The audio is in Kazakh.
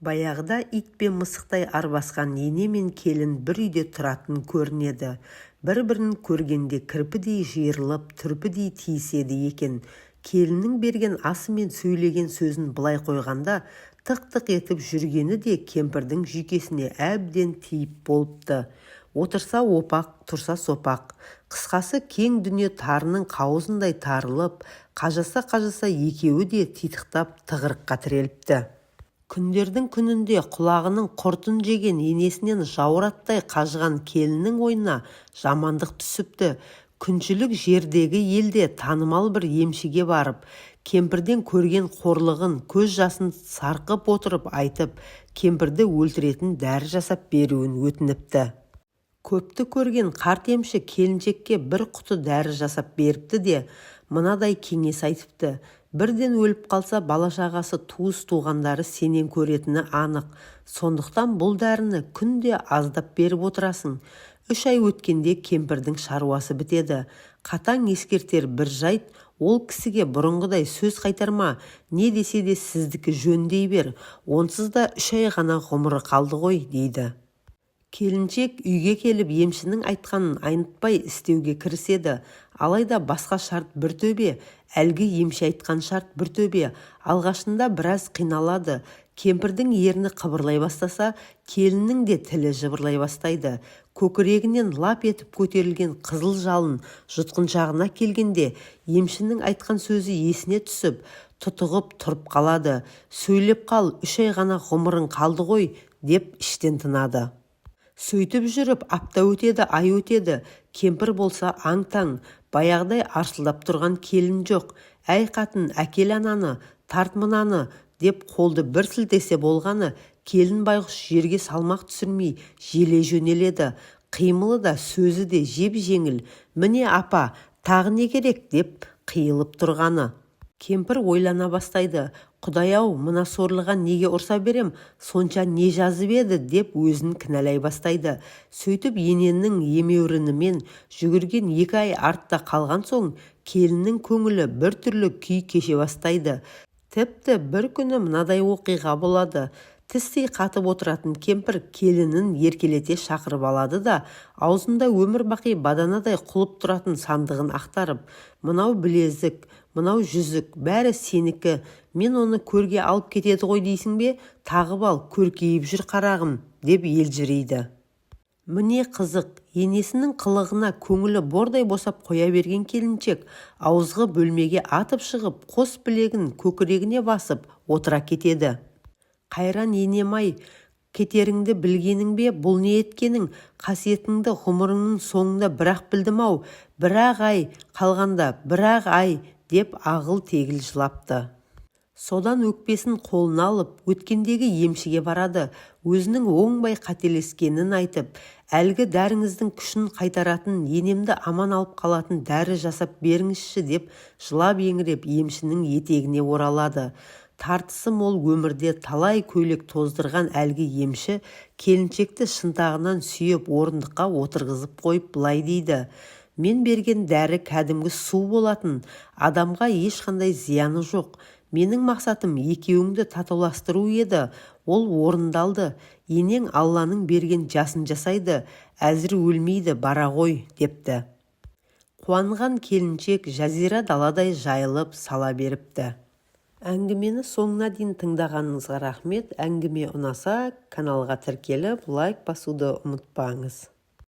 Баяғыда ит пен мысықтай арбасқан ене мен келін бір үйде тұратын көрінеді. Бір-бірін көргенде кірпідей жиырылып, түрпідей тиіседі екен. Келіннің берген асы мен сөйлеген сөзін былай қойғанда, тық-тық етіп жүргені де кемпірдің жүйкесіне әбден тиіп болыпты. Отырса опақ, тұрса сопақ. Қысқасы, кең дүние тарының қауызындай тарылып, қажаса-қажаса екеуі де титықтап тығырыққа тіреліпті. Күндердің күнінде құлағының құртын жеген енесінен жауыр аттай қажыған келіннің ойына жамандық түсіпті. Күншілік жердегі елде танымал бір емшіге барып, кемпірден көрген қорлығын көз жасын сарқып отырып айтып, кемпірді өлтіретін дәрі жасап беруін өтініпті. Көпті көрген қарт емші келіншекке бір құты дәрі жасап беріпті де, мынадай кеңес айтыпты: Бірден өліп қалса, бала-шағасы, туыс-туғандары сенен көретіні анық. Сондықтан бұл дәріні күнде аздап беріп отырасың. 3 ай өткенде кемпірдің шаруасы бітеді. Қатаң ескертер бір жайт: ол кісіге бұрынғыдай сөз қайтарма, не десе де сіздікі жөн дей бер. Онсыз да 3 ай ғана ғұмыры қалды ғой, дейді. Келіншек үйге келіп, емшінің айтқанын айнытпай істеуге кіріседі. Алайда басқа шарт бір төбе, әлгі емші айтқан шарт бір төбе. Алғашында біраз қиналады. Кемпірдің ерні қыбырлай бастаса, келіннің де тілі жыбырлай бастайды. Көкірегінен лап етіп көтерілген қызыл жалын жұтқыншағына келгенде, емшінің айтқан сөзі есіне түсіп, тұтығып тұрып қалады. Сөйлеп қал, 3 ай ғана ғұмырың қалды ғой, деп іштен тынады. Сөйтіп жүріп апта өтеді, ай өтеді. Кемпір болса аң-таң, баяғыдай арсылдап тұрған келін жоқ. Әй, қатын, әкел ананы, тарт мынаны деп қолды бір сілтесе болғаны, келін байғұс жерге салмақ түсірмей желе жөнеледі. Қимылы да, сөзі де жеп-жеңіл. Міне, апа, тағы не керек, деп қиылып тұрғаны. Кемпір ойлана бастайды. Құдай-ау, мына сорлыға неге ұрса берем, сонша не жазып еді, деп өзін кінәлай бастайды. Сөйтіп ененің емеурінімен жүгірген 2 ай артта қалған соң, келіннің көңілі біртүрлі күй кеше бастайды. Тіпті бір күні мынадай оқиға болады. Тістей қатып отыратын кемпір келінін еркелете шақырып алады да, аузында өмір бақи баданадай құлып тұратын сандығын ақтарып: Мынау білезік, мынау жүзік, бәрі сенікі. Мен оны көрге алып кетеді ғой дейсің бе? Тағып ал, көркейіп жүр, қарағым, деп елжірейді. Міне қызық, енесінің қылығына көңілі бордай босап қоя берген келіншек ауызғы бөлмеге атып шығып, қос білегін көкірегіне басып отыра кетеді. Қайран енем-ай, кетеріңді білгенің бе, бұл не еткенің? Қасиетіңді ғұмырыңның соңында бір-ақ білдім-ау, бір-ақ ай қалғанда, бір-ақ ай, деп ағыл-тегіл жылапты. Содан өкпесін қолына алып, өткендегі емшіге барады. Өзінің оңбай қателескенін айтып, әлгі дәріңіздің күшін қайтаратын, енемді аман алып қалатын дәрі жасап беріңізші, деп жылап-еңіреп емшінің етегіне оралады. Тартысы мол өмірде талай көйлек тоздырған әлгі емші келіншекті шынтағынан сүйеп, орындыққа отырғызып қойып, былай дейді: Мен берген дәрі кәдімгі су болатын, адамға ешқандай зияны жоқ. Менің мақсатым екеуіңді татуластыру еді, ол орындалды. Енең Алланың берген жасын жасайды, әзір өлмейді, бара ғой, депті. Қуанған келіншек жазира даладай жайылып сала беріпті. Әңгімені соңына дейін тыңдағаныңызға рахмет. Әңгіме ұнаса, каналға тіркеліп, лайк басуды ұмытпаңыз.